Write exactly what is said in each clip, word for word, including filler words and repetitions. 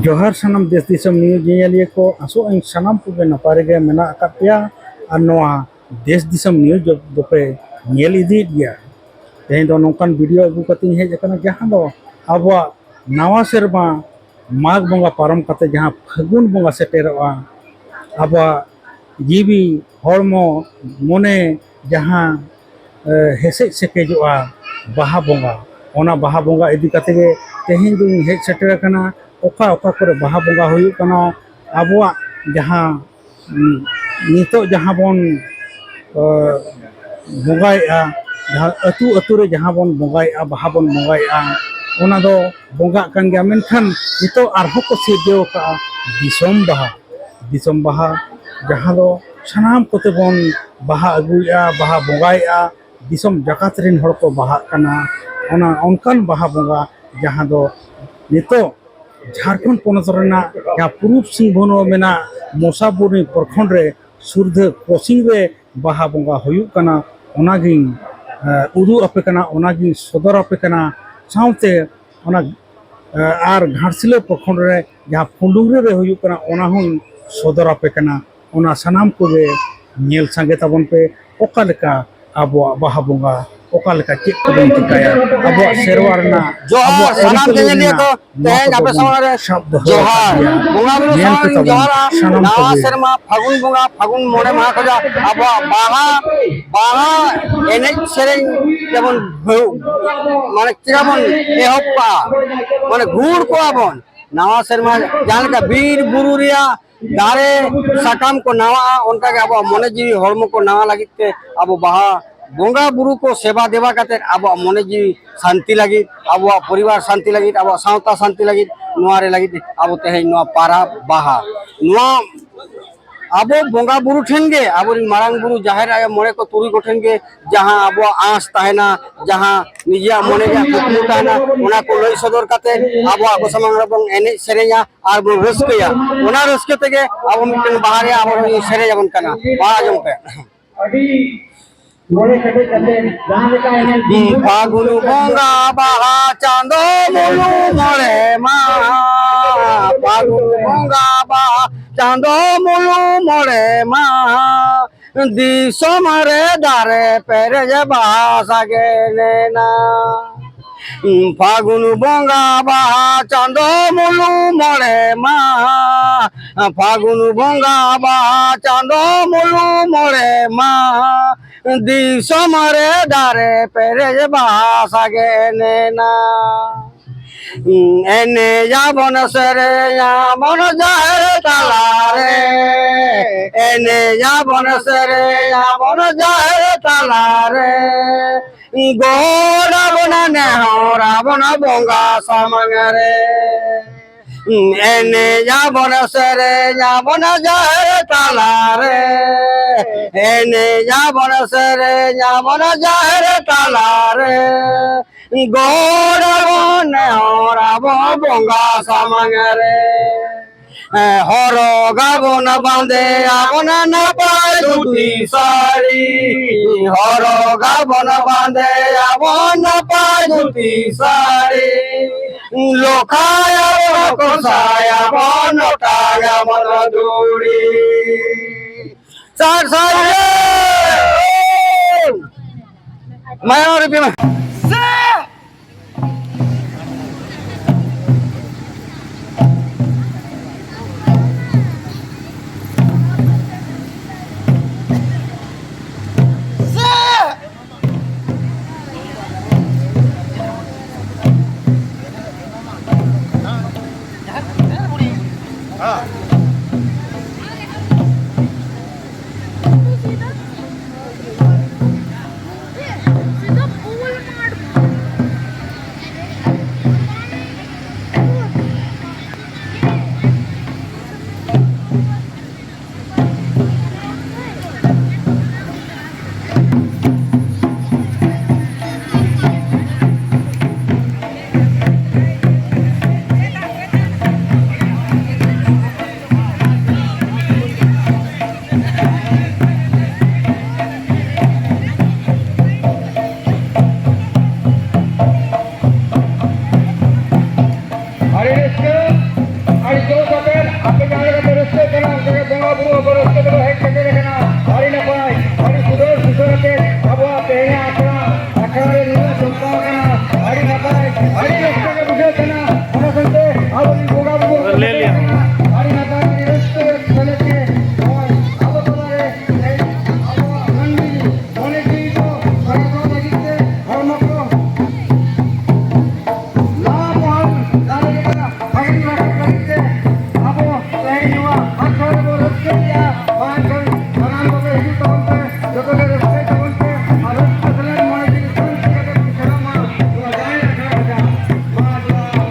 ᱡᱚᱦᱟᱨ ᱥᱟᱱᱟᱢ ᱫᱮᱥ ᱫᱤᱥᱚᱢ ᱱᱤᱭᱩᱡᱽ ᱧᱮᱧᱮᱞᱤᱭᱟᱹ ᱠᱚ, ᱟᱥᱚᱜ ᱟᱹᱧ ᱥᱟᱱᱟᱢ ᱠᱚᱜᱮ ᱱᱟᱯᱟᱭ ᱨᱮᱜᱮ ᱢᱮᱱᱟᱜ ᱟᱠᱟᱫ ᱯᱮᱭᱟ ᱟᱨ ᱱᱚᱣᱟ ᱫᱮᱥ ᱫᱤᱥᱚᱢ ᱱᱤᱭᱩᱡᱽ ᱫᱚᱯᱮ ᱧᱮᱞ ᱤᱫᱤᱭᱮᱫ ᱜᱮᱭᱟ᱾ ᱛᱮᱦᱮᱧ ᱫᱚ ᱱᱚᱝᱠᱟᱱ ᱵᱷᱤᱰᱤᱭᱳ ᱟᱹᱜᱩ ᱠᱟᱛᱮᱧ ᱦᱮᱡ ᱟᱠᱟᱱᱟ, ᱡᱟᱦᱟᱸ ᱫᱚ ᱟᱵᱚᱣᱟᱜ ᱱᱟᱣᱟ ᱥᱮᱨᱢᱟ ᱢᱟᱜᱽ ᱵᱚᱸᱜᱟ ᱯᱟᱨᱚᱢ ᱠᱟᱛᱮ ᱡᱟᱦᱟᱸ ᱯᱷᱟᱹᱜᱩᱱ ᱵᱚᱸᱜᱟ ᱥᱮᱴᱮᱨᱚᱜᱼᱟ, ᱟᱵᱚᱣᱟᱜ ᱡᱤᱣᱤ, ᱦᱚᱲᱢᱚ, ᱢᱚᱱᱮ ᱡᱟᱦᱟᱸ, ᱮ, ᱦᱮᱥᱮᱡ ᱥᱮᱠᱮᱡᱚᱜᱼᱟ ᱵᱟᱦᱟ ᱵᱚᱸᱜᱟ, ᱚᱱᱟ ᱵᱟᱦᱟ ᱵᱚᱸᱜᱟ ᱤᱫᱤ ᱠᱟᱛᱮ ᱜᱮ ᱛᱮᱦᱮᱧ ᱫᱚᱧ ᱦᱮᱡ ᱥᱮᱴᱮᱨ ᱟᱠᱟᱱᱟ᱾ ᱚᱠᱟ ᱚᱠᱟ ᱠᱚᱨᱮ ᱵᱟᱦᱟ ᱵᱚᱸᱜᱟ ᱦᱩᱭᱩᱜ ᱠᱟᱱᱟ, ᱟᱵᱚᱣᱟᱜ ᱡᱟᱦᱟᱸ, ᱩᱸ, ᱱᱤᱛᱚᱜ ᱡᱟᱦᱟᱸ ᱵᱚᱱ, ᱮ, ᱵᱚᱸᱜᱟᱭᱮᱫᱼᱟ, ᱡᱟᱦᱟᱸ ᱟᱹᱛᱩ ᱟᱹᱛᱩ ᱨᱮ ᱡᱟᱦᱟᱸ ᱵᱚᱱ ᱵᱚᱸᱜᱟᱭᱮᱫᱼᱟ, ᱵᱟᱦᱟ ᱵᱚᱱ ᱵᱚᱸᱜᱟᱭᱮᱫᱼᱟ, ᱚᱱᱟ ᱫᱚ ᱵᱚᱸᱜᱟᱜ ᱠᱟᱱ ᱜᱮᱭᱟ, ᱢᱮᱱᱠᱷᱟᱱ ᱱᱤᱛᱚᱜ ᱟᱨᱦᱚᱸ ᱠᱚ ᱥᱤᱨᱡᱟᱹᱣ ᱟᱠᱟᱫᱼᱟ ᱫᱤᱥᱚᱢ ᱵᱟᱦᱟ᱾ ᱫᱤᱥᱚᱢ ᱵᱟᱦᱟ, ᱡᱟᱦᱟᱸ ᱫᱚ ᱥᱟᱱᱟᱢ ᱠᱚᱛᱮ ᱵᱚᱱ ᱵᱟᱦᱟ ᱟᱹᱜᱩᱭᱮᱫᱼᱟ, ᱵᱟᱦᱟ ᱵᱚᱸᱜᱟᱭᱮᱫᱼᱟ, ᱫᱤᱥᱚᱢ ᱡᱟᱠᱟᱛ ᱨᱮᱱ ᱦᱚᱲ ᱠᱚ ᱵᱟᱦᱟᱜ ᱠᱟᱱᱟ᱾ ᱚᱱᱟ ᱚᱱᱠᱟᱱ ᱵᱟᱦᱟ ᱵᱚᱸᱜᱟ ᱡᱟᱦᱟᱸ ᱫᱚ ᱱᱤᱛᱚᱜ ᱡᱷᱟᱲᱠᱷᱚᱸᱰ ᱯᱚᱱᱚᱛ ᱨᱮᱱᱟᱜ ᱡᱟᱦᱟᱸ ᱯᱩᱨᱩᱵᱽ ᱥᱤᱝᱵᱷᱩᱢ ᱢᱮᱱᱟᱜ ᱢᱚᱥᱟᱵᱩᱱᱤ ᱯᱨᱚᱠᱷᱚᱸᱰ ᱨᱮ ᱥᱩᱨᱫᱷᱟᱹ ᱠᱨᱚᱥᱤᱝ ᱨᱮ ᱵᱟᱦᱟ ᱵᱚᱸᱜᱟ ᱦᱩᱭᱩᱜ ᱠᱟᱱᱟ, ᱚᱱᱟᱜᱤᱧ, ᱮ, ᱩᱫᱩᱜ ᱟᱯᱮ ᱠᱟᱱᱟ, ᱚᱱᱟᱜᱤᱧ ᱥᱚᱫᱚᱨ ᱟᱯᱮ ᱠᱟᱱᱟ᱾ ᱥᱟᱶᱛᱮ ᱚᱱᱟ, ᱮ, ᱟᱨ ᱜᱷᱟᱴᱥᱤᱞᱟᱹ ᱯᱨᱚᱠᱷᱚᱸᱰ ᱨᱮ ᱡᱟᱦᱟᱸ ᱯᱩᱸᱰᱩᱝᱨᱤ ᱨᱮ ᱦᱩᱭᱩᱜ ᱠᱟᱱᱟ, ᱚᱱᱟ ᱦᱚᱸᱧ ᱥᱚᱫᱚᱨ ᱟᱯᱮ ᱠᱟᱱᱟ᱾ ᱚᱱᱟ ᱥᱟᱱᱟᱢ ᱠᱚᱜᱮ ᱧᱮᱞ ᱥᱟᱸᱜᱮ ᱛᱟᱵᱚᱱ ᱯᱮ, ᱚᱠᱟ ᱞᱮᱠᱟ ᱟᱵᱚᱣᱟᱜ ᱵᱟᱦᱟ ᱵᱚᱸᱜᱟ, ᱚᱠᱟ ᱞᱮᱠᱟ ᱪᱮᱫ ᱠᱚᱵᱚᱱ ᱪᱤᱠᱟᱹᱭᱟ, ᱟᱵᱚᱣᱟᱜ ᱥᱮᱨᱣᱟ ᱨᱮᱱᱟᱜ, ᱡᱚᱦᱟᱨ ᱟᱵᱚᱣᱟᱜ ᱥᱟᱱᱟᱢ ᱟᱹᱨᱤᱪᱟᱹᱞᱤ ᱧᱮᱧᱮᱞᱤᱭᱟᱹ ᱨᱮᱱᱟᱜ ᱠᱚ, ᱱᱚᱣᱟ ᱛᱮᱦᱮᱧ ᱠᱚᱫᱚ ᱟᱯᱮ ᱵᱚᱱ ᱥᱟᱢᱟᱝ ᱨᱮ ᱥᱟᱵ ᱫᱚᱦᱚ ᱡᱚᱦᱟᱨ᱾ ᱟᱠᱟᱫ ᱜᱮᱭᱟ᱾ ᱵᱚᱸᱜᱟ ᱵᱩᱨᱩ ᱧᱮᱞ ᱥᱟᱢᱟᱝ ᱯᱮ ᱨᱤᱧ ᱛᱟᱵᱚᱱ ᱡᱚᱦᱟᱨᱟ᱾ ᱥᱟᱱᱟᱢ ᱱᱟᱣᱟ ᱠᱚᱜᱮ᱾ ᱥᱮᱨᱢᱟ ᱯᱷᱟᱹᱜᱩᱱ ᱵᱚᱸᱜᱟ, ᱯᱷᱟᱹᱜᱩᱱ ᱢᱚᱬᱮ ᱢᱟᱦᱟ ᱠᱷᱚᱱᱟᱜ ᱟᱵᱚᱣᱟᱜ ᱵᱟᱦᱟ, ᱵᱟᱦᱟ ᱮᱱᱮᱡ ᱥᱮᱨᱮᱧ ᱛᱮᱵᱚᱱ ᱵᱷᱟᱹᱣ-, ᱢᱟᱱᱮ ᱪᱮᱠᱟ ᱵᱚᱱ ᱮᱦᱚᱵ ᱠᱟᱜᱼᱟ, ᱢᱟᱱᱮ ᱜᱩᱲ ᱠᱚᱣᱟ ᱵᱚᱱ᱾ ᱱᱟᱣᱟ ᱥᱮᱨᱢᱟ ᱡᱟᱦᱟᱸ ᱞᱮᱠᱟ ᱵᱤᱨ ᱵᱩᱨᱩ ᱨᱮᱭᱟᱜ ᱫᱟᱨᱮ ᱥᱟᱠᱟᱢ ᱠᱚ ᱱᱟᱣᱟᱜᱼᱟ, ᱚᱱᱠᱟᱜᱮ ᱟᱵᱚᱣᱟᱜ ᱢᱚᱱᱮ ᱡᱤᱣᱤ ᱦᱚᱲᱢᱚ ᱠᱚ ᱱᱟᱣᱟ ᱞᱟᱹᱜᱤᱫ ᱛᱮ ᱟᱵᱚ ᱵᱟᱦᱟ ᱵᱚᱸᱜᱟ ᱵᱩᱨᱩ ᱠᱚ ᱥᱮᱵᱟ ᱫᱮᱵᱟ ᱠᱟᱛᱮᱫ ᱟᱵᱚᱣᱟᱜ ᱢᱚᱱᱮ ᱡᱤᱣᱤ ᱥᱟᱱᱛᱤ ᱞᱟᱹᱜᱤᱫ, ᱟᱵᱚᱣᱟᱜ ᱯᱚᱨᱤᱵᱟᱨ ᱥᱟᱱᱛᱤ ᱞᱟᱹᱜᱤᱫ, ᱟᱵᱚᱣᱟᱜ ᱥᱟᱶᱛᱟ ᱥᱟᱱᱛᱤ ᱞᱟᱹᱜᱤᱫ, ᱱᱚᱣᱟ ᱨᱮ ᱞᱟᱹᱜᱤᱫ ᱟᱵᱚ ᱛᱮᱦᱮᱧ ᱱᱚᱣᱟ ᱯᱟᱨᱟᱵᱽ ᱵᱟᱦᱟ, ᱱᱚᱣᱟ ᱟᱵᱚ ᱵᱚᱸᱜᱟ ᱵᱩᱨᱩ ᱴᱷᱮᱱ ᱜᱮ, ᱟᱵᱚᱨᱮᱱ ᱢᱟᱨᱟᱝ ᱵᱩᱨᱩ, ᱡᱟᱦᱮᱨ ᱟᱭᱳ, ᱢᱚᱬᱮ ᱠᱚ ᱛᱩᱨᱩᱭ ᱠᱚ ᱴᱷᱮᱱ ᱜᱮ ᱡᱟᱦᱟᱸ ᱟᱵᱚᱣᱟᱜ ᱟᱸᱥ ᱛᱟᱦᱮᱱᱟ, ᱡᱟᱦᱟᱸ ᱱᱤᱡᱮᱨᱟᱜ ᱢᱚᱱᱮ ᱨᱮᱭᱟᱜ ᱠᱩᱠᱢᱩ ᱛᱟᱦᱮᱱᱟ, ᱚᱱᱟ ᱠᱚ ᱞᱟᱹᱭ ᱥᱚᱫᱚᱨ ᱠᱟᱛᱮ ᱟᱵᱚ ᱟᱠᱚ ᱥᱟᱢᱟᱝ ᱨᱮᱵᱚᱱ ᱮᱱᱮᱡ ᱥᱮᱨᱮᱧᱟ ᱟᱨ ᱵᱚᱱ ᱨᱟᱹᱥᱠᱟᱹᱭᱟ᱾ ᱚᱱᱟ ᱨᱟᱹᱥᱠᱟᱹ ᱛᱮᱜᱮ ᱟᱵᱚ ᱢᱤᱫᱴᱮᱱ ᱵᱟᱦᱟ ᱨᱮᱭᱟᱜ ᱟᱵᱚ ᱥᱮᱨᱮᱧ ᱟᱵᱚᱱ ᱠᱟᱱᱟ᱾ ᱢᱟ ᱟᱸᱡᱚᱢ ᱯᱮ᱾ ᱟᱹᱰᱤ ᱢᱚᱬᱮ ᱠᱮᱴᱮᱡ ᱠᱟᱛᱮ ᱡᱟᱦᱟᱸ ᱞᱮᱠᱟ ᱮᱱᱮᱡ ᱯᱷᱟᱹᱜᱩᱱ ᱵᱚᱸᱜᱟ ᱵᱟᱦᱟ ᱪᱟᱸᱫᱚ ᱢᱩᱞᱩ ᱢᱚᱬᱮ ᱢᱟᱦᱟ, ᱯᱷᱟᱹᱜᱩᱱ ᱵᱚᱸᱜᱟ ᱵᱟᱦᱟ ᱪᱟᱸᱫᱚ ᱢᱩᱞᱩ ᱢᱚᱬᱮ ᱢᱟᱦᱟ, ᱫᱤᱥᱚᱢ ᱨᱮ ᱫᱟᱨᱮ ᱯᱮᱨᱮᱡ ᱵᱟᱦᱟ ᱥᱟᱜᱮ ᱮᱱᱮᱡ ᱮᱱᱟ᱾ ᱯᱷᱟᱹᱜᱩᱱ ᱵᱚᱸᱜᱟ ᱵᱟᱦᱟ ᱪᱟᱸᱫᱚ ᱢᱩᱞᱩ ᱢᱚᱬᱮ ᱢᱟᱦᱟ, ᱯᱷᱟᱹᱜᱩᱱ ᱵᱚᱸᱜᱟ ᱵᱟᱦᱟ ᱪᱟᱸᱫᱚ ᱢᱩᱞᱩ ᱢᱚᱬᱮ ᱢᱟᱦᱟ, ᱫᱤᱥᱚᱢ ᱨᱮ ᱫᱟᱨᱮ ᱯᱮᱨᱮᱡ ᱵᱟᱦᱟ ᱥᱟᱜᱮ ᱮᱱᱮᱡ ᱮᱱᱟ᱾ ᱮᱱᱮᱡ ᱟᱵᱚᱱ ᱥᱮᱨᱮᱧ ᱟᱵᱚᱱ ᱡᱟᱦᱮᱨ ᱛᱟᱞᱟᱨᱮ, ᱮᱱᱮᱡ ᱟᱵᱚᱱ ᱥᱮᱨᱮᱧ ᱟᱵᱚᱱ ᱡᱟᱦᱮᱨ ᱛᱟᱞᱟᱨᱮ, ᱜᱚᱰ ᱟᱵᱚᱱ ᱱᱮᱦᱚᱨ ᱟᱵᱚᱱ ᱵᱚᱸᱜᱟ ᱥᱟᱢᱟᱝ ᱨᱮ᱾ ᱮᱱᱮᱡ ᱟᱵᱚᱱ ᱥᱮᱨᱮᱧ ᱟᱵᱚᱱ ᱡᱟᱦᱮᱨ ᱛᱟᱞᱟᱨᱮ, ᱮᱱᱮᱡ ᱟᱵᱚᱱ ᱥᱮᱨᱮᱧ ᱟᱵᱚᱱ ᱡᱟᱦᱮᱨ ᱛᱟᱞᱟᱨᱮ, ᱜᱚᱰ ᱟᱵᱚᱱ ᱱᱮᱦᱚᱨ ᱟᱵᱚᱱ ᱵᱚᱸᱜᱟ ᱥᱟᱢᱟᱝ ᱨᱮ᱾ ᱦᱚᱨᱚᱜ ᱟᱵᱚᱱ ᱵᱟᱸᱫᱮ ᱟᱵᱚᱱ ᱱᱟᱯᱟᱭ ᱫᱷᱩᱛᱤ ᱥᱟᱹᱲᱤ, ᱦᱚᱨᱚᱜ ᱟᱵᱚᱱ ᱵᱟᱸᱫᱮ ᱟᱵᱚᱱ ᱱᱟᱯᱟᱭ ᱫᱷᱩᱛᱤ ᱥᱟᱹᱲᱤ, ᱞᱚᱠᱷᱟᱭ ᱟᱵᱚᱱ ᱠᱚᱥᱟᱭ ᱟᱵᱚᱱ ᱚᱴᱟᱭ ᱟᱵᱚᱱ ᱫᱷᱩᱲᱤ᱾ ᱥᱟᱨ ᱥᱟᱨ ᱨᱮ! ᱢᱟᱭᱟᱝ ᱨᱮ ᱯᱮ ᱢᱟ᱾ ᱡᱚᱛᱚ ᱜᱮ ᱨᱟᱹᱥᱠᱟᱹ ᱛᱟᱵᱚᱱ ᱯᱮ ᱟᱨ ᱨᱟᱹᱥᱠᱟᱹ ᱥᱟᱞᱟᱜ ᱢᱚᱬᱮ ᱫᱤᱱ ᱥᱟᱹᱱᱛᱤ ᱠᱟᱛᱮ ᱠᱚ ᱥᱮᱱᱚᱜ ᱢᱟ ᱱᱚᱣᱟ ᱡᱟᱦᱮᱨ ᱟᱠᱷᱲᱟ ᱨᱮ᱾ ᱢᱟ ᱡᱚᱦᱟᱨ᱾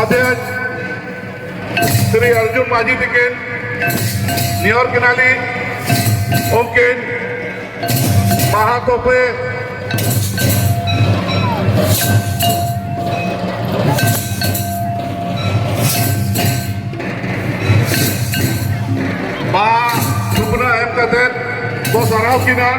ᱟᱫᱷᱭᱚᱠ ᱥᱨᱤ ᱚᱨᱡᱩᱱ ᱢᱟᱹᱡᱷᱤ ᱛᱤᱠᱤᱱ ᱱᱮᱦᱚᱨ ᱠᱤᱱᱟᱞᱤᱧ, ᱩᱱᱠᱤᱱ ᱵᱟᱦᱟ ᱛᱚᱯᱮ ᱵᱟᱦᱟ ᱛᱷᱩᱯᱱᱟᱹ ᱮᱢ ᱠᱟᱛᱮ ᱠᱚ ᱥᱟᱨᱦᱟᱣ ᱠᱤᱱᱟ᱾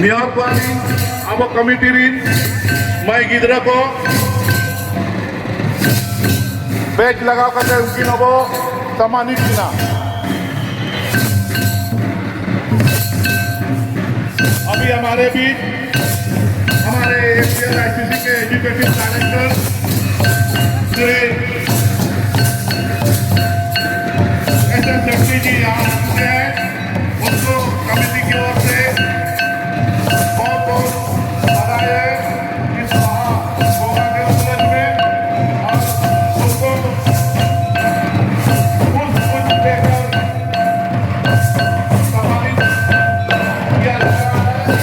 ᱱᱮᱦᱚᱨ ᱠᱚᱣᱟᱞᱤᱧ ᱟᱵᱚ ᱠᱚᱢᱤᱴᱤ ᱨᱤᱱ ᱢᱟᱹᱭ ᱜᱤᱫᱽᱨᱟᱹ ᱠᱚ, ᱵᱮᱪ ᱞᱟᱜᱟᱣ ᱠᱟᱛᱮ ᱩᱱᱠᱤᱱ ᱟᱵᱚ ᱥᱚᱢᱢᱟᱱᱤᱛ ᱠᱤᱱᱟ᱾ अभी हमारे बीच हमारे एससीएल आईसीसी के executive director Shri S S Shetty ji यहाँ आ चुके हैं। उनको कमेटी की ओर से बहुत बहुत बधाई है इस महा मौका के उपलक्ष्य में। और उनको पुष्प गुच्छ देकर सम्मानित किया जा रहा है।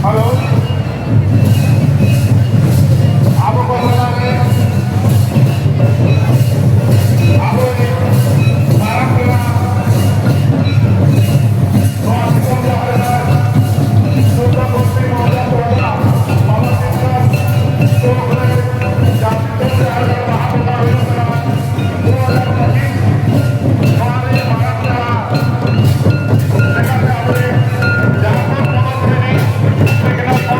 ᱦᱮᱞᱳ, ᱟᱵᱚ ᱠᱚ ᱛᱟᱞᱟᱨᱮ ᱟᱵᱚᱨᱮᱱ ᱢᱟᱨᱟᱝ ᱯᱮᱲᱟ ᱱᱚᱣᱟ ᱫᱤᱥᱚᱢ ᱡᱟᱦᱟᱸ ᱨᱮᱱᱟᱜ ᱥᱩᱞᱛᱟᱱ ᱵᱚᱥᱛᱤ ᱢᱚᱦᱚᱞ ᱴᱚᱴᱷᱟ ᱵᱟᱵᱟ ᱛᱤᱞᱠᱟᱹ ᱪᱚᱠ ᱨᱮ ᱡᱟᱦᱟᱸ ᱫᱤᱥᱚᱢ ᱡᱟᱦᱟᱸ ᱨᱮᱱᱟᱜ ᱵᱟᱦᱟ ᱵᱚᱸᱜᱟ ᱦᱩᱭᱩᱜ ᱠᱟᱱᱟ, ᱱᱚᱣᱟ ᱨᱮ ᱢᱟᱨᱟᱝ ᱯᱮᱲᱟ ᱞᱮᱠᱟᱛᱮ ᱟᱵᱚᱨᱮᱱ ᱡᱷᱟᱲᱠᱷᱚᱸᱰ ᱯᱚᱱᱚᱛ ᱨᱤᱱᱤᱡ ᱢᱮᱜᱷᱱᱟᱛ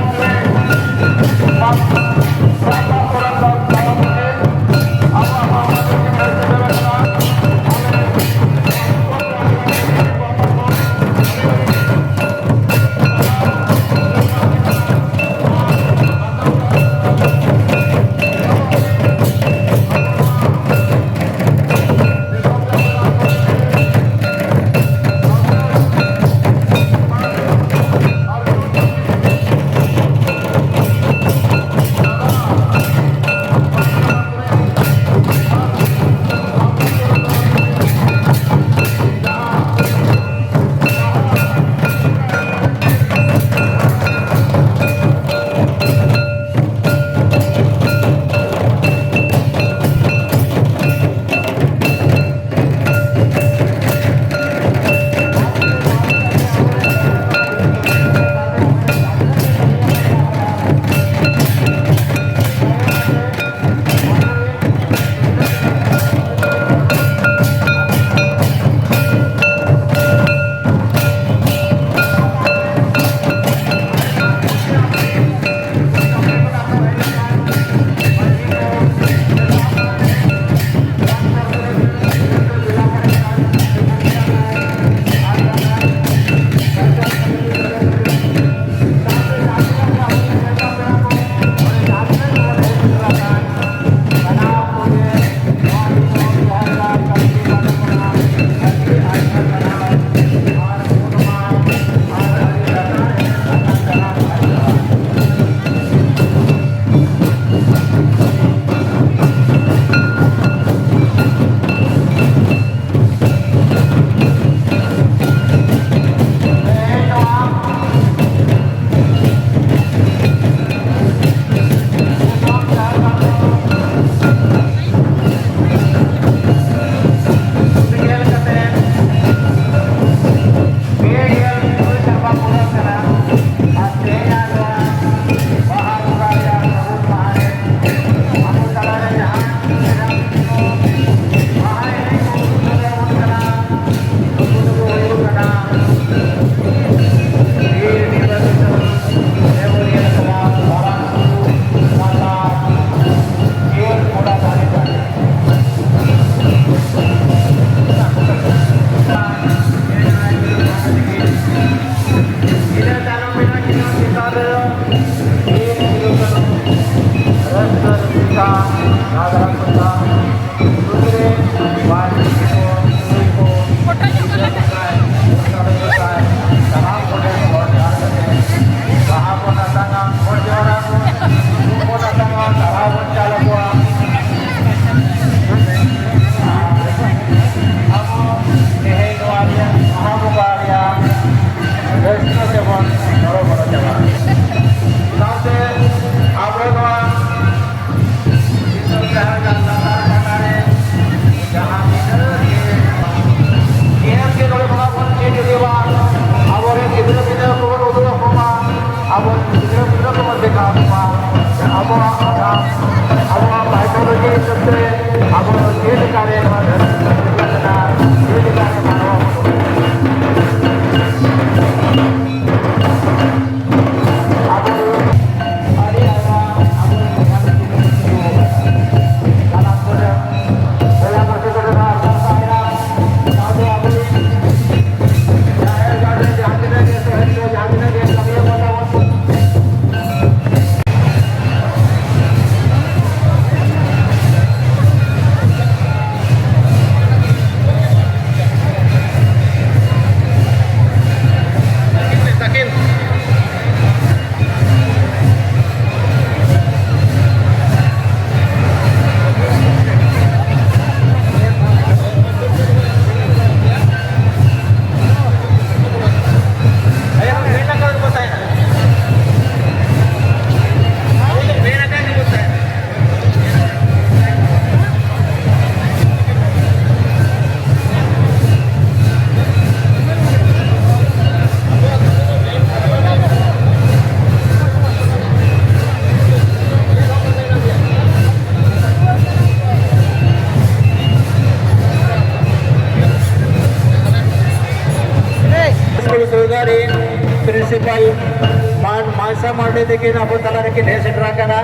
ᱢᱟᱨᱰᱤ ᱛᱟᱹᱠᱤᱱ ᱟᱵᱚ ᱛᱟᱞᱟ ᱨᱮᱠᱤᱱ ᱦᱮᱡ ᱥᱮᱴᱮᱨ ᱟᱠᱟᱱᱟ᱾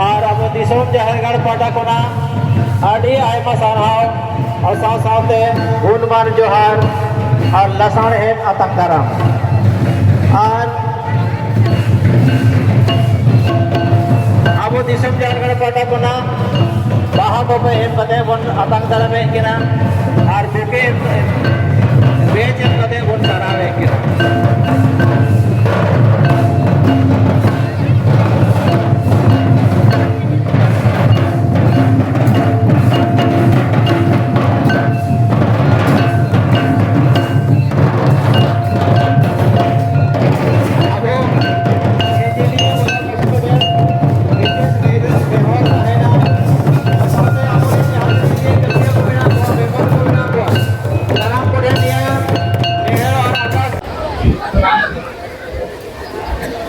ᱟᱨ ᱟᱵᱚ ᱫᱤᱥᱚᱢ ᱡᱟᱦᱮᱨ ᱜᱟᱲ ᱯᱟᱦᱴᱟ ᱠᱷᱚᱱᱟᱜ ᱟᱹᱰᱤ ᱟᱭᱢᱟ ᱥᱟᱨᱦᱟᱣ ᱟᱨ ᱥᱟᱶ ᱥᱟᱶᱛᱮ ᱜᱩᱱᱢᱟᱱ ᱡᱚᱦᱟᱨ ᱟᱨ ᱞᱟᱥᱟᱲᱦᱮᱫ ᱟᱛᱟᱝ ᱫᱟᱨᱟᱢ᱾ ᱟᱨ ᱟᱵᱚ ᱫᱤᱥᱚᱢ ᱡᱟᱦᱮᱨ ᱜᱟᱲ ᱯᱟᱦᱴᱟ ᱠᱷᱚᱱᱟᱜ ᱵᱟᱦᱟ ᱠᱚᱯᱮ ᱮᱢ ᱠᱟᱛᱮ ᱵᱚᱱ ᱟᱛᱟᱝ ᱫᱟᱨᱟᱢᱮᱫ ᱠᱤᱱᱟ ᱟᱨ ᱵᱩᱠᱮ ᱵᱮᱪ ᱮᱢ ᱠᱟᱛᱮ ᱵᱚᱱ ᱥᱟᱨᱦᱟᱣᱮᱫ ᱠᱤᱱᱟ᱾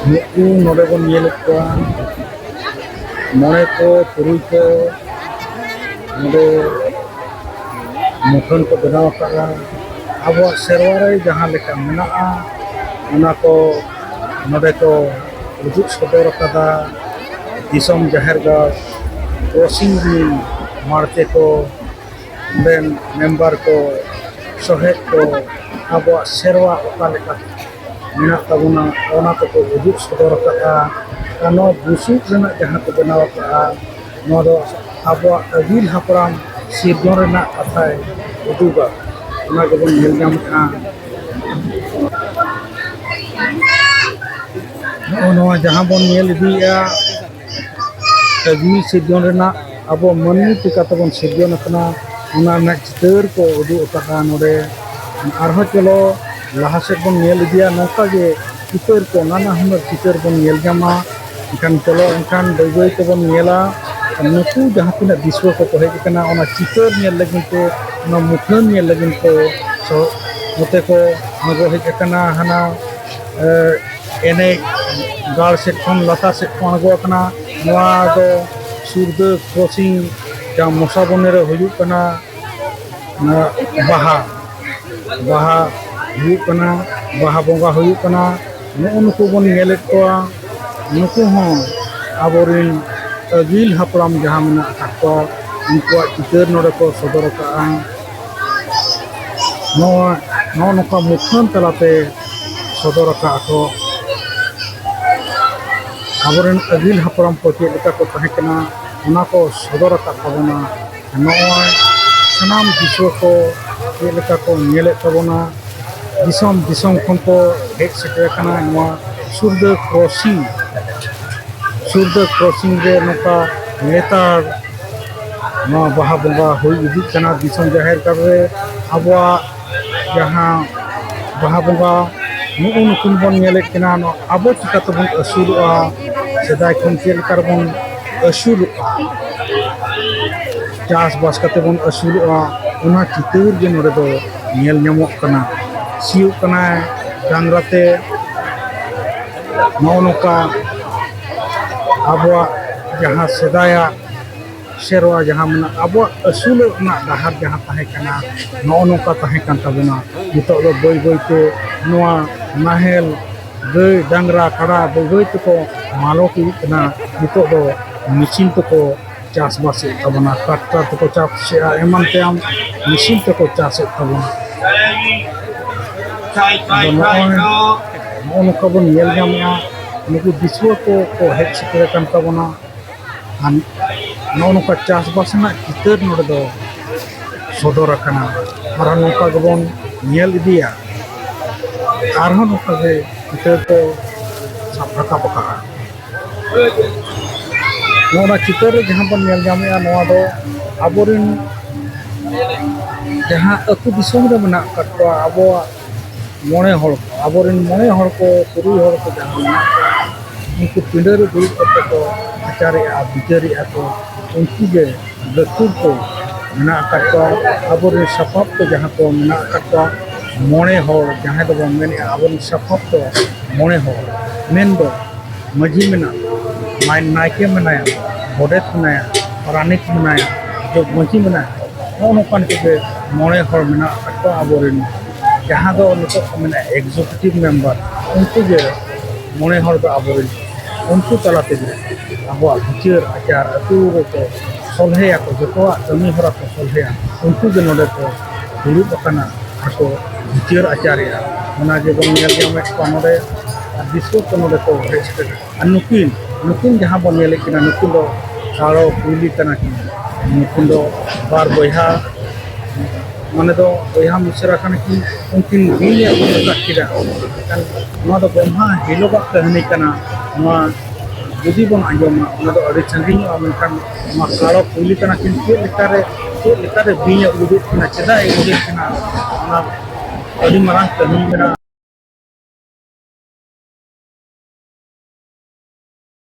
ᱱᱩᱠᱩ ᱱᱚᱰᱮ ᱵᱚᱱ ᱧᱮᱞᱮᱫ ᱠᱚᱣᱟ, ᱢᱚᱬᱮ ᱠᱚ, ᱛᱩᱨᱩᱭ ᱠᱚ, ᱱᱚᱰᱮ ᱢᱩᱴᱷᱟᱹᱱ ᱠᱚ ᱵᱮᱱᱟᱣ ᱟᱠᱟᱫᱼᱟ᱾ ᱟᱵᱚᱣᱟᱜ ᱥᱮᱨᱣᱟ ᱨᱮ ᱡᱟᱦᱟᱸ ᱞᱮᱠᱟ ᱢᱮᱱᱟᱜᱼᱟ, ᱚᱱᱟ ᱠᱚ ᱱᱚᱰᱮ ᱠᱚ ᱩᱫᱩᱜ ᱥᱚᱫᱚᱨ ᱟᱠᱟᱫᱟ᱾ ᱫᱤᱥᱚᱢ ᱡᱟᱦᱮᱨ ᱜᱟᱲ ᱠᱨᱚᱥᱤᱝ ᱨᱤᱱ ᱢᱟᱲᱛᱮ ᱠᱚ, ᱚᱸᱰᱮᱱ ᱢᱮᱢᱵᱟᱨ ᱠᱚ, ᱥᱚᱦᱮᱫ ᱠᱚ, ᱟᱵᱚᱣᱟᱜ ᱥᱮᱨᱣᱟ ᱚᱠᱟ ᱞᱮᱠᱟ ᱢᱮᱱᱟᱜ ᱛᱟᱵᱚᱱᱟ, ᱚᱱᱟ ᱠᱚᱠᱚ ᱩᱫᱩᱜ ᱥᱚᱫᱚᱨ ᱟᱠᱟᱫᱼᱟ᱾ ᱟᱨ ᱱᱚᱣᱟ ᱵᱩᱥᱩᱵ ᱨᱮᱱᱟᱜ ᱡᱟᱦᱟᱸ ᱠᱚ ᱵᱮᱱᱟᱣ ᱟᱠᱟᱫᱼᱟ, ᱱᱚᱣᱟ ᱫᱚ ᱟᱵᱚᱣᱟᱜ ᱟᱹᱜᱤᱞ ᱦᱟᱯᱲᱟᱢ ᱥᱤᱨᱡᱚᱱ ᱨᱮᱱᱟᱜ ᱠᱟᱛᱷᱟᱭ ᱩᱫᱩᱜᱟ᱾ ᱚᱱᱟ ᱜᱮᱵᱚᱱ ᱧᱮᱞ ᱧᱟᱢᱮᱫᱼᱟ᱾ ᱱᱚᱜᱼᱚ ᱱᱚᱣᱟ ᱡᱟᱦᱟᱸ ᱵᱚᱱ ᱧᱮᱞ ᱤᱫᱤᱭᱮᱫᱼᱟ, ᱟᱹᱜᱤᱞ ᱥᱤᱨᱡᱚᱱ ᱨᱮᱱᱟᱜ ᱟᱵᱚ ᱢᱟᱹᱱᱢᱤ ᱪᱤᱠᱟᱹ ᱛᱮᱵᱚᱱ ᱥᱤᱨᱡᱚᱱ ᱟᱠᱟᱱᱟ, ᱚᱱᱟ ᱨᱮᱱᱟᱜ ᱪᱤᱛᱟᱹᱨ ᱠᱚ ᱩᱫᱩᱜ ᱟᱠᱟᱫᱼᱟ ᱱᱚᱰᱮ᱾ ᱟᱨᱦᱚᱸ ᱪᱚᱞᱚ ᱞᱟᱦᱟ ᱥᱮᱫ ᱵᱚᱱ ᱧᱮᱞ ᱤᱫᱤᱭᱟ, ᱱᱚᱝᱠᱟ ᱜᱮ ᱪᱤᱛᱟᱹᱨ ᱠᱚ, ᱱᱟᱱᱟ ᱦᱩᱱᱟᱹᱨ ᱪᱤᱛᱟᱹᱨ ᱵᱚᱱ ᱧᱮᱞ ᱧᱟᱢᱟ᱾ ᱮᱱᱠᱷᱟᱱ ᱪᱚᱞᱚ, ᱮᱱᱠᱷᱟᱱ ᱵᱟᱹᱭ ᱵᱟᱹᱭ ᱛᱮᱵᱚᱱ ᱧᱮᱞᱟ ᱱᱩᱠᱩ ᱡᱟᱦᱟᱸ ᱛᱤᱱᱟᱹᱜ ᱫᱤᱥᱩᱣᱟᱹ ᱠᱚᱠᱚ ᱦᱮᱡ ᱟᱠᱟᱱᱟ, ᱚᱱᱟ ᱪᱤᱛᱟᱹᱨ ᱧᱮᱞ ᱞᱟᱹᱜᱤᱫ ᱛᱮ, ᱚᱱᱟ ᱢᱩᱴᱷᱟᱹᱱ ᱧᱮᱞ ᱞᱟᱹᱜᱤᱫ ᱛᱮ ᱥᱚ-, ᱱᱚᱛᱮ ᱠᱚ ᱟᱬᱜᱚ ᱦᱮᱡ ᱟᱠᱟᱱᱟ᱾ ᱦᱟᱱᱟ, ᱮ, ᱮᱱᱮᱡ ᱜᱟᱲ ᱥᱮᱫ ᱠᱷᱚᱱ, ᱞᱟᱛᱟᱨ ᱥᱮᱫ ᱠᱚ ᱟᱬᱜᱚ ᱟᱠᱟᱱᱟ᱾ ᱱᱚᱣᱟ ᱫᱚ ᱥᱩᱨᱫᱟᱹ ᱠᱨᱚᱥᱤᱝ ᱡᱟᱦᱟᱸ ᱢᱚᱥᱟ ᱵᱚᱱᱤ ᱨᱮ ᱦᱩᱭᱩᱜ ᱠᱟᱱᱟ, ᱱᱚᱣᱟ ᱵᱟᱦᱟ, ᱵᱟᱦᱟ ᱦᱩᱭᱩᱜ ᱠᱟᱱᱟ, ᱵᱟᱦᱟ ᱵᱚᱸᱜᱟ ᱦᱩᱭᱩᱜ ᱠᱟᱱᱟ᱾ ᱱᱩᱜᱼᱩ ᱱᱩᱠᱩ ᱵᱚᱱ ᱧᱮᱞᱮᱫ ᱠᱚᱣᱟ, ᱱᱩᱠᱩ ᱦᱚᱸ ᱟᱵᱚᱨᱮᱱ ᱟᱹᱜᱤᱞ ᱦᱟᱯᱲᱟᱢ ᱡᱟᱦᱟᱸ ᱢᱮᱱᱟᱜ ᱟᱠᱟᱫ ᱠᱚᱣᱟ, ᱩᱱᱠᱩᱣᱟᱜ ᱪᱤᱛᱟᱹᱨ ᱱᱚᱰᱮ ᱠᱚ ᱥᱚᱫᱚᱨ ᱟᱠᱟᱫᱼᱟ᱾ ᱱᱚᱣᱟ, ᱱᱚᱜᱼᱚ ᱱᱚᱝᱠᱟ ᱢᱩᱴᱷᱟᱹᱱ ᱛᱟᱞᱟᱛᱮ ᱥᱚᱫᱚᱨ ᱟᱠᱟᱫ ᱠᱚ᱾ ᱟᱵᱚᱨᱮᱱ ᱟᱹᱜᱤᱞ ᱦᱟᱯᱲᱟᱢ ᱠᱚ ᱪᱮᱫ ᱞᱮᱠᱟ ᱠᱚ ᱛᱟᱦᱮᱸ ᱠᱟᱱᱟ, ᱚᱱᱟ ᱠᱚ ᱥᱚᱫᱚᱨ ᱟᱠᱟᱫ ᱛᱟᱵᱚᱱᱟ᱾ ᱱᱚᱜᱼᱚᱭ ᱥᱟᱱᱟᱢ ᱫᱤᱥᱩᱣᱟᱹ ᱠᱚ ᱪᱮᱫ ᱞᱮᱠᱟ ᱠᱚ ᱧᱮᱞᱮᱫ ᱛᱟᱵᱚᱱᱟ, ᱫᱤᱥᱚᱢ ᱫᱤᱥᱚᱢ ᱠᱷᱚᱱ ᱠᱚ ᱦᱮᱡ ᱥᱮᱴᱮᱨ ᱟᱠᱟᱱᱟ ᱱᱚᱣᱟ ᱥᱩᱨᱫᱟᱹ ᱠᱨᱚᱥᱤᱝ, ᱥᱩᱨᱫᱟᱹ ᱠᱨᱚᱥᱤᱝ ᱨᱮ ᱱᱚᱝᱠᱟ ᱞᱮᱛᱟᱲ ᱱᱚᱣᱟ ᱵᱟᱦᱟ ᱵᱚᱸᱜᱟ ᱦᱩᱭ ᱤᱫᱤᱜ ᱠᱟᱱᱟ ᱫᱤᱥᱚᱢ ᱡᱟᱦᱮᱨ ᱜᱟᱲ ᱨᱮ᱾ ᱟᱵᱚᱣᱟᱜ ᱡᱟᱦᱟᱸ ᱵᱟᱦᱟ ᱵᱚᱸᱜᱟ ᱱᱩᱜᱼᱩ ᱱᱩᱠᱤᱱ ᱵᱚᱱ ᱧᱮᱞᱮᱫ ᱠᱤᱱᱟ, ᱱᱚᱣᱟ ᱟᱵᱚ ᱪᱤᱠᱟ ᱛᱮᱵᱚᱱ ᱟᱹᱥᱩᱞᱚᱜᱼᱟ, ᱥᱮᱫᱟᱭ ᱠᱷᱚᱱ ᱪᱮᱫ ᱞᱮᱠᱟ ᱨᱮᱵᱚᱱ ᱟᱹᱥᱩᱞᱚᱜᱼᱟ, ᱪᱟᱥᱵᱟᱥ ᱠᱟᱛᱮ ᱵᱚᱱ ᱟᱹᱥᱩᱞᱚᱜᱼᱟ, ᱚᱱᱟ ᱪᱤᱛᱟᱹᱨ ᱜᱮ ᱱᱚᱰᱮ ᱫᱚ ᱧᱮᱞ ᱧᱟᱢᱚᱜ ᱠᱟᱱᱟ᱾ ᱥᱤᱭᱳᱜ ᱠᱟᱱᱟᱭ ᱰᱟᱝᱨᱟ ᱛᱮ, ᱱᱚᱜᱼᱚ ᱱᱚᱝᱠᱟ ᱟᱵᱚᱣᱟᱜ ᱡᱟᱦᱟᱸ ᱥᱮᱫᱟᱭᱟᱜ ᱥᱮᱨᱣᱟ ᱡᱟᱦᱟᱸ ᱢᱮᱱᱟᱜᱼᱟ, ᱟᱵᱚᱣᱟᱜ ᱟᱹᱥᱩᱞᱚᱜ ᱨᱮᱱᱟᱜ ᱰᱟᱦᱟᱨ ᱡᱟᱦᱟᱸ ᱛᱟᱦᱮᱸ ᱠᱟᱱᱟ, ᱱᱚᱜᱼᱚ ᱱᱚᱝᱠᱟ ᱛᱟᱦᱮᱸ ᱠᱟᱱ ᱛᱟᱵᱚᱱᱟ᱾ ᱱᱤᱛᱚᱜ ᱫᱚ ᱵᱟᱹᱭ ᱵᱟᱹᱭ ᱛᱮ ᱱᱚᱣᱟ ᱱᱟᱦᱮᱞ, ᱜᱟᱹᱭ, ᱰᱟᱝᱨᱟ, ᱠᱟᱰᱟ ᱵᱟᱹᱭ ᱵᱟᱹᱭ ᱛᱮᱠᱚ ᱢᱟᱞᱚᱴ ᱤᱫᱤᱜ ᱠᱟᱱᱟ᱾ ᱱᱤᱛᱚᱜ ᱫᱚ ᱢᱮᱥᱤᱱ ᱛᱮᱠᱚ ᱪᱟᱥᱵᱟᱥᱮᱫ ᱛᱟᱵᱚᱱᱟ, ᱴᱨᱟᱠᱴᱟᱨ ᱛᱮᱠᱚ ᱪᱟᱥᱮᱫᱼᱟ, ᱮᱢᱟᱱ ᱛᱮᱭᱟᱱ ᱢᱮᱥᱤᱱ ᱛᱮᱠᱚ ᱪᱟᱥᱮᱫ ᱛᱟᱵᱚᱱᱟ᱾ ᱟᱫᱚ ᱱᱚᱜᱼᱚᱭ ᱱᱚᱜᱼᱚ ᱱᱚᱝᱠᱟ ᱵᱚᱱ ᱧᱮᱞ ᱧᱟᱢᱮᱫᱼᱟ, ᱱᱩᱠᱩ ᱫᱤᱥᱩᱣᱟᱹ ᱠᱚ ᱠᱚ ᱦᱮᱡ ᱥᱮᱴᱮᱨ ᱟᱠᱟᱱ ᱛᱟᱵᱚᱱᱟ᱾ ᱟᱨ ᱱᱚᱜᱼᱚ ᱱᱚᱝᱠᱟ ᱪᱟᱥᱵᱟᱥ ᱨᱮᱱᱟᱜ ᱪᱤᱛᱟᱹᱨ ᱱᱚᱰᱮ ᱫᱚ ᱥᱚᱫᱚᱨ ᱟᱠᱟᱱᱟ᱾ ᱟᱨᱦᱚᱸ ᱱᱚᱝᱠᱟ ᱜᱮᱵᱚᱱ ᱧᱮᱞ ᱤᱫᱤᱭᱟ, ᱟᱨᱦᱚᱸ ᱱᱚᱝᱠᱟ ᱜᱮ ᱪᱤᱛᱟᱹᱨ ᱠᱚ ᱥᱟᱵ ᱨᱟᱠᱟᱵ ᱟᱠᱟᱫᱼᱟ᱾ ᱱᱚᱜᱼᱚ ᱱᱚᱣᱟ ᱪᱤᱛᱟᱹᱨ ᱨᱮ ᱡᱟᱦᱟᱸ ᱵᱚᱱ ᱧᱮᱞ ᱧᱟᱢᱮᱫᱼᱟ, ᱱᱚᱣᱟ ᱫᱚ ᱟᱵᱚᱨᱮᱱ ᱡᱟᱦᱟᱸ ᱟᱹᱛᱩ ᱫᱤᱥᱚᱢ ᱨᱮ ᱢᱮᱱᱟᱜ ᱟᱠᱟᱫ ᱠᱚᱣᱟ, ᱟᱵᱚᱣᱟᱜ ᱢᱚᱬᱮ ᱦᱚᱲ ᱠᱚ, ᱟᱵᱚᱨᱮᱱ ᱢᱚᱬᱮ ᱦᱚᱲ ᱠᱚ, ᱛᱩᱨᱩᱭ ᱦᱚᱲ ᱠᱚ ᱡᱟᱦᱟᱸ ᱢᱮᱱᱟᱜ ᱠᱚᱣᱟ, ᱩᱱᱠᱩ ᱯᱤᱸᱰᱟᱹ ᱨᱮ ᱫᱩᱲᱩᱵ ᱠᱟᱛᱮ ᱠᱚ ᱟᱪᱟᱨᱮᱜᱼᱟ, ᱵᱤᱪᱟᱹᱨᱮᱜᱼᱟ ᱠᱚ᱾ ᱩᱱᱠᱩ ᱜᱮ ᱜᱟᱹᱠᱷᱩᱲ ᱠᱚ ᱢᱮᱱᱟᱜ ᱟᱠᱟᱫ ᱠᱚᱣᱟ᱾ ᱟᱵᱚᱨᱮᱱ ᱥᱟᱯᱟᱵ ᱠᱚ ᱡᱟᱦᱟᱸ ᱠᱚ ᱢᱮᱱᱟᱜ ᱟᱠᱟᱫ ᱠᱚᱣᱟ, ᱢᱚᱬᱮ ᱦᱚᱲ, ᱡᱟᱦᱟᱸᱭ ᱫᱚᱵᱚᱱ ᱢᱮᱱᱮᱜᱼᱟ ᱟᱵᱚᱨᱮᱱ ᱥᱟᱯᱟᱵ ᱫᱚ ᱢᱚᱬᱮ ᱦᱚᱲ, ᱢᱮᱱᱫᱚ ᱢᱟᱹᱡᱷᱤ ᱢᱮᱱᱟᱜ, ᱱᱟᱭ-, ᱱᱟᱭᱠᱮ ᱢᱮᱱᱟᱭᱟ, ᱜᱚᱰᱮᱛ ᱢᱮᱱᱟᱭᱟ, ᱯᱟᱨᱟᱱᱤᱠ ᱢᱮᱱᱟᱭᱟ, ᱡᱚᱜᱽ ᱢᱟᱹᱡᱷᱤ ᱢᱮᱱᱟᱭᱟ᱾ ᱱᱚᱜᱼᱚ ᱱᱚᱝᱠᱟᱱ ᱠᱚᱜᱮ ᱢᱚᱬᱮ ᱦᱚᱲ ᱢᱮᱱᱟᱜ ᱟᱠᱟᱫ ᱠᱚᱣᱟ ᱟᱵᱚᱨᱮᱱ, ᱡᱟᱦᱟᱸ ᱫᱚ ᱱᱤᱛᱚᱜ ᱠᱚ ᱢᱮᱱᱟ executive member᱾ ᱩᱱᱠᱩ ᱜᱮ ᱢᱚᱬᱮ ᱦᱚᱲ ᱫᱚ ᱟᱵᱚᱨᱮᱱ, ᱩᱱᱠᱩ ᱛᱟᱞᱟ ᱛᱮᱜᱮ ᱟᱵᱚᱣᱟᱜ ᱵᱤᱪᱟᱹᱨ ᱟᱪᱟᱨ ᱟᱹᱛᱩ ᱨᱮᱠᱚ ᱥᱚᱞᱦᱮᱭᱟᱠᱚ, ᱡᱚᱛᱚᱣᱟᱜ ᱠᱟᱹᱢᱤ ᱦᱚᱨᱟ ᱠᱚ ᱥᱚᱞᱦᱮᱭᱟ᱾ ᱩᱱᱠᱩ ᱜᱮ ᱱᱚᱰᱮ ᱠᱚ ᱫᱩᱲᱩᱵ ᱟᱠᱟᱱᱟ ᱟᱨ ᱠᱚ ᱵᱤᱪᱟᱹᱨ ᱟᱪᱟᱨᱮᱜᱼᱟ᱾ ᱚᱱᱟ ᱜᱮᱵᱚᱱ ᱧᱮᱞ ᱧᱟᱢᱮᱫ ᱠᱚᱣᱟ ᱱᱚᱰᱮ, ᱟᱨ ᱫᱤᱥᱩᱣᱟᱹ ᱠᱚ ᱱᱚᱰᱮ ᱠᱚ ᱦᱮᱡ ᱥᱮᱴᱮᱨ᱾ ᱟᱨ ᱱᱩᱠᱤᱱ, ᱱᱩᱠᱤᱱ ᱡᱟᱦᱟᱸ ᱵᱚᱱ ᱧᱮᱞᱮᱫ ᱠᱤᱱᱟ, ᱱᱩᱠᱤᱱ ᱫᱚ ᱠᱟᱲᱚ ᱠᱩᱭᱞᱤ ᱠᱟᱱᱟ ᱠᱤᱱ᱾ ᱱᱩᱠᱤᱱ ᱫᱚ ᱵᱟᱨ ᱵᱚᱭᱦᱟ, ᱢᱟᱱᱮ ᱫᱚ ᱵᱚᱭᱦᱟ ᱢᱤᱥᱨᱟ ᱠᱟᱱᱟ ᱠᱤᱱ᱾ ᱩᱱᱠᱤᱱ ᱵᱤᱧ ᱮ ᱩᱰᱩᱠ ᱟᱠᱟᱫ ᱠᱤᱱᱟ᱾ ᱮᱱᱠᱷᱟᱱ ᱱᱚᱣᱟ ᱫᱚ ᱜᱚᱢᱦᱟ ᱦᱤᱞᱳᱜᱟᱜ ᱠᱟᱹᱦᱱᱤ ᱠᱟᱱᱟ᱾ ᱱᱚᱣᱟ ᱡᱩᱫᱤ ᱵᱚᱱ ᱟᱸᱡᱚᱢᱟ, ᱚᱱᱟ ᱫᱚ ᱟᱹᱰᱤ ᱥᱟᱺᱜᱤᱧᱚᱜᱼᱟ᱾ ᱢᱮᱱᱠᱷᱟᱱ ᱱᱚᱣᱟ ᱠᱟᱲᱚ ᱠᱩᱭᱞᱤ ᱠᱟᱱᱟ ᱠᱤᱱ, ᱪᱮᱫ ᱞᱮᱠᱟᱨᱮ, ᱪᱮᱫ ᱞᱮᱠᱟᱨᱮ ᱵᱤᱧ ᱮ ᱩᱰᱩᱠ ᱠᱤᱱᱟ, ᱪᱮᱫᱟᱜ ᱮ ᱩᱰᱩᱠ ᱠᱤᱱᱟ, ᱚᱱᱟ ᱟᱹᱰᱤ ᱢᱟᱨᱟᱝ ᱠᱟᱹᱦᱱᱤ ᱢᱮᱱᱟᱜᱼᱟ᱾